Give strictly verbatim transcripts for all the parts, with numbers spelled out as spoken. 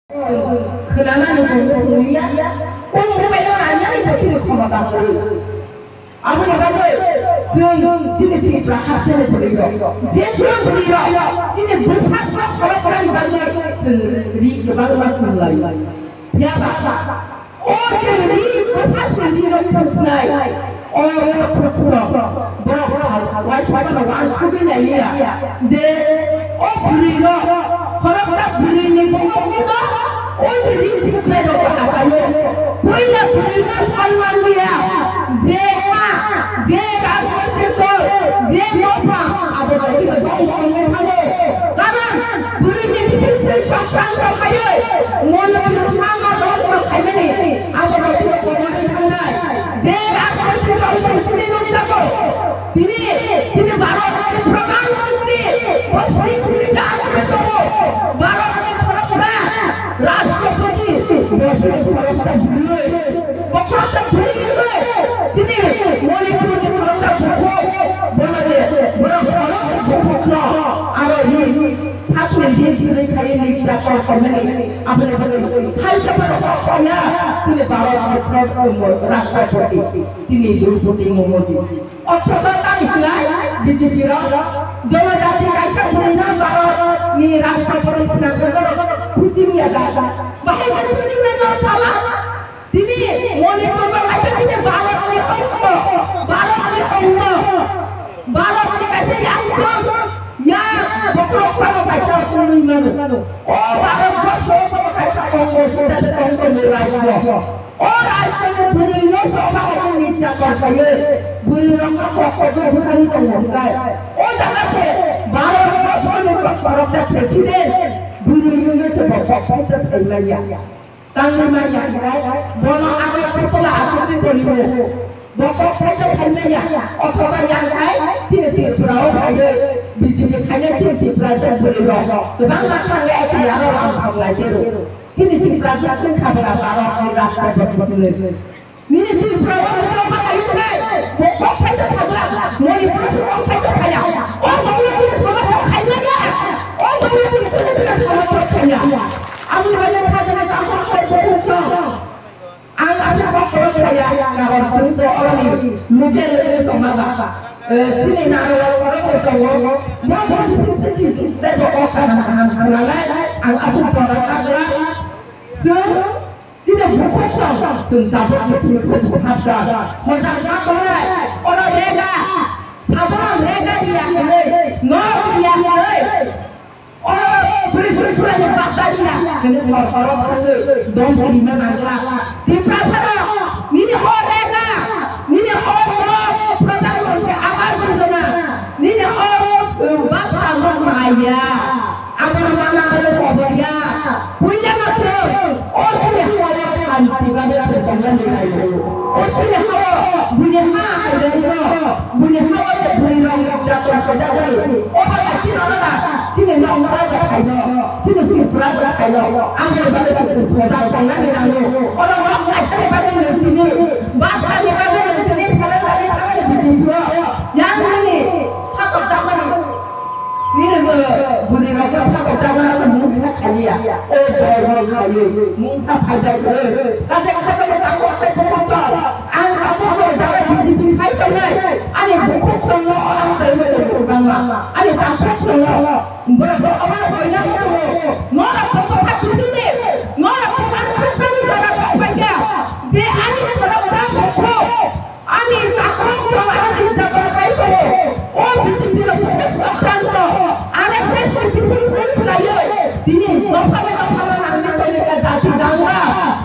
Khwnanani bo muchungya, o mobile-o nainani bo chini khomota kwrwi. Aboni bagwi chwng chini Tripura hasteni bwrwirok, je kunu bwrwirok chini bwsakno khoroknani bagwi chwng ri kwbangma chumlai. Phiya ba, o chwng ri bwsakni rino phunuknai, o rino phunukso, borok waisabano wansugwi nailiya je o bwrwirok, khoroksa bwrwini bumungno o chwng ri phunuknairokno achaio. Puila bwrwino sonman liya, je ha, je rajnoitik dol, je dophang, abo rokno dol songwi thango. Karon bwrwini bisingtwi choktan rok khaiwi, Manipur mama dol sok khaimani, abo rokno komorwi thangnai. Je rajnoitik dol song tini nukjago, tini chini Bharat ni Pradhan Mantri, bo sing sing da aswk tongo. Bharat ni khoroksa Rashtrapati, bo chini khoroksa bwrwi. Bo khoroksa bwrwi hinwi chini Manipur ni khoroksa bukhuk, bono je, bono khoroksa bukhukno aro hi sakni din kwrwi khaiwi niryaton khaimani, aboni bagwi thaisa phano kok songya chini Bharat ni Rashtrapati, chini Droupadi Murmu ji. Othocho tamo hinai B J P rok, jonojati kaisa bwrwino Bharat ni Rashtrapati swnamjak borok kuchingya da. Bahai khe kuchingya no sala? Tini Manipur bo kaisa tini Bharat ni ongko, Bharat ni ongko, Bharat ni kaisa yangkung, ya bokhorok phano kaisa ongwi mano. O Bharat borsho bo kaisa ongko, sita ongko ni rajyo. O rajyoni bwrwino soba obo niryaton khaiwi bwrwirokno kok kok khe bwtharwi tongo hwnkhe, o jaga se Bharat borshoni khoroksa president bwrwino se bo kok khaisa sai manya. Tangwi manya hwnkhe bono Agartala aswkni tonibo bo kok khaisa sai manya, othoba yang khai chini Tripura o phaiwi B J P khaina chini Tripura se bwrwirok kwbangma thangwi A P R o ram thang lai tero. Chini Tripura se thung kha bwla Bharat ni Rashtrapati hinwi. Nini Tripura o Tripura ba kayu khe, bo kok khaisa sabla, Manipur o kok khaisa saya. O bangla chini sama kok khaimanya. O bangla chini chini chini sama kok khaiya. Ang hanya khaja na tamo khai bo kok. Ang aswk kok kok khaiya. Karon chini to oroni local level tongma ba. Eh, chini naro kok kok tongo. Bo bo chini chini chini bo kok khana khana khana lai. Ang aswk kok kok khaiya. Chwng Chini bukhuk song, chwng tabuk ni simi khuk sabda. Hojak ma tongnai, oro rega, sabono rega dia hinwi, no dia hinwi. Oro bwrwi suri pura ni baksa dia hinwi kor koro thangwi, dom kiri ma nangla. Tiprasa no, nini o rega, nini o no, Pradhan Mantri Awas Yojana, nini o, uh, baksa no maya. Aboni mana abo kobo ya. Puila no se. O chini hawa no santi bade se tongnani nai. O chini hawa buni ha ai no. Buni hawa se buni rong jato se jato. O ba chini no na. Chini no no ja khai no. Chini Tripura ja khai no. Aboni bade se se ja tongnani nai. O no no kai se bade no tini. Ba kai bade no tini sala bade aboni bidi pro. Yang ni. Sakok jamani. Nini bo bwrwi rok khe sakok jamani mungsa khaiya. O dol rok khaiwi mungsa phaijak rwi. Kaisa khato bo tango khai phuru chwng. Ang abo bo jara B J P khai tongnai. Ani bukhuk songno orang taiwi tongma. Ani takhuk songno. Borok bo obo boina songno. Norok bo tongkha thwngdi. Norok bo ang sukmani jora tongphaikha. Je ani borok ta bukhuk. Ani takhuk song ani jaga khai tongo. O B J P no bwswk choktan no, R S S ni bising twi khlaiwi tini dopha bai dopha no nangni tongwi kha jati dangla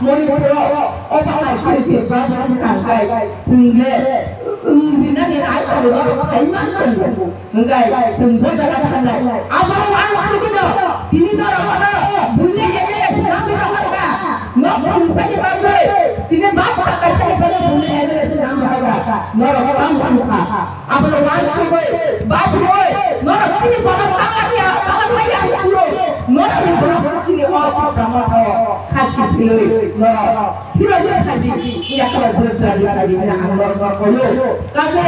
Manipur o. O ba hai chini Tripura jati tangkhai chwng le wng rinani nai tongwi norok khai man tongo. Hwnkhe chwng bo jaga thangnai. Abo ang sugino tini norok ano buini M L A swnamwi rwkha. Nok thumsani bagwi tini bak bak kaisani bagwi buini M L A swnam rwkha. Norok tamo thangkha. Abono wansugwi baphurwi norok chini borok pala ya pala ya suro. Norok ni borok chini o pala motho khasi philwi norok. Philwi phadi yakala jor jor jor ang norok koyo. Kaje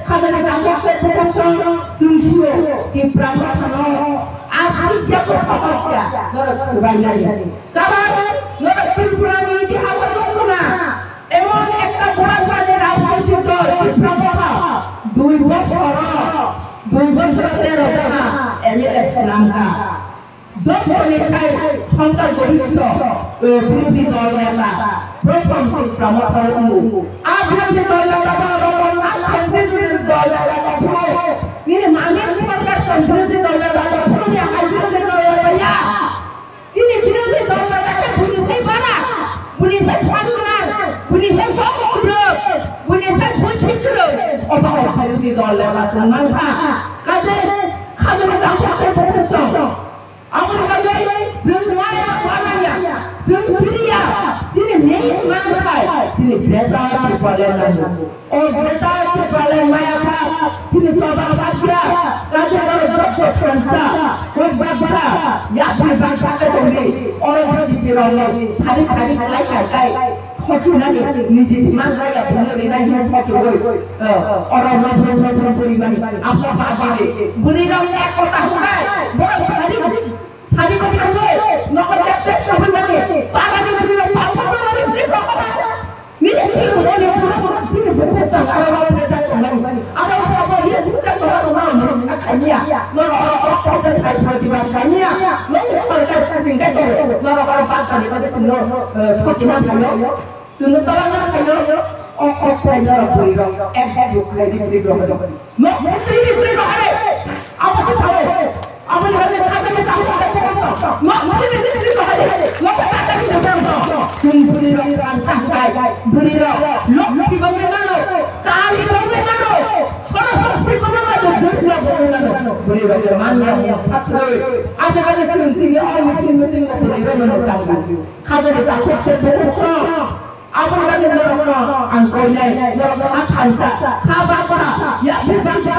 khajani tamo se thokong song. Chwng sio Tipra Mothano Aswk jagao samasya, norok swbainani. Karon norok Tripura ni itihas o nukho na, emon ekta bura jani rajnitik dol Tipra Motha dui bosor o, dui bosor o tero jona M L A swnamkha. Jotoni sai songkha goristho, eh, birodhi dol neta, prothom Tipra Motha o wngo. A birodhi dol neta ba Ratan Lal Sangma birodhi dol neta ba phuru, nini Manik Sarkar tong birodhi dol neta ba phuru ni hai birodhi dol neta ya. Chini birodhi dol neta khe buni sai bara, buni sai phan gwnang, buni sai kok kwrwk, buni sai buddhi kwrwk. Obo birodhi dol neta chwng mankha. Kaje khajani dakhwrte bukhuk song. Aboni bagwi chwng uanaiya, uanaiya, chwng kiriya, chini main manthai, chini Greater Tipraland nango. O Greater Tipraland maya kha, chini choba kha kya, kaisa borok jot jot kansa, kok baksa, yapri baksa khe tongdi, oro B J P rokni sari sari khlai khlai khlai. Khotinani niji siman raya bini rinai hin khotiwi. Oro nothon nothon bwrwi mani. Apa pagini. Bwrwi rok ek kota hukai. Borok sari sari kota hukai. Nokol jak jak kaham mani. Pagani bwrwi rok pagani bwrwi rok kota. Nini ki bwrwi rok pura pura chini bukhuk sang aro rok pura jak tongmani. Aro sabo ye jak tongmani. Aro oro oro kota sai protibad kanya. Nong sorkar sing kai to. Oro oro pagani bwrwi rok khotina kanya. Chwngno tola na khaino, o kok sai norok bwrwi rok, ek bag juk khai di bwrwi rok. Nok sai di bwrwi rok hai. Abo se sao. Abo ni hade kata ni tahu kata kata. Nok sai di bwrwi rok hai. Nok kata ni tahu kata. Chwng bwrwi rok kan ta khai. Bwrwi rok. Lok ki bangwi mano. Kali bangwi mano. Sora sora bwrwi rok mano. Durga bangwi mano. Bwrwi rok man ya mo satroi. Abo hade chwng tini o meeting meeting bwrwi rok mano. Khajani takhuk se bukhuk song. Aboni bagwi norokno ang koinai, norok kha thansa, kha baksa, yapri baksa,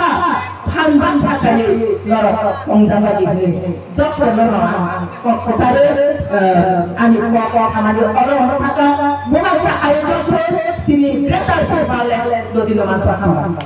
phan baksa kaiwi norok tongjaknai hwnwi jotono ang kok kwtharwi, eh, ani kok khamani oro hwnwi thangkha, bubagra ayuk rok chini Greater Tipraland dodino manpha hamba.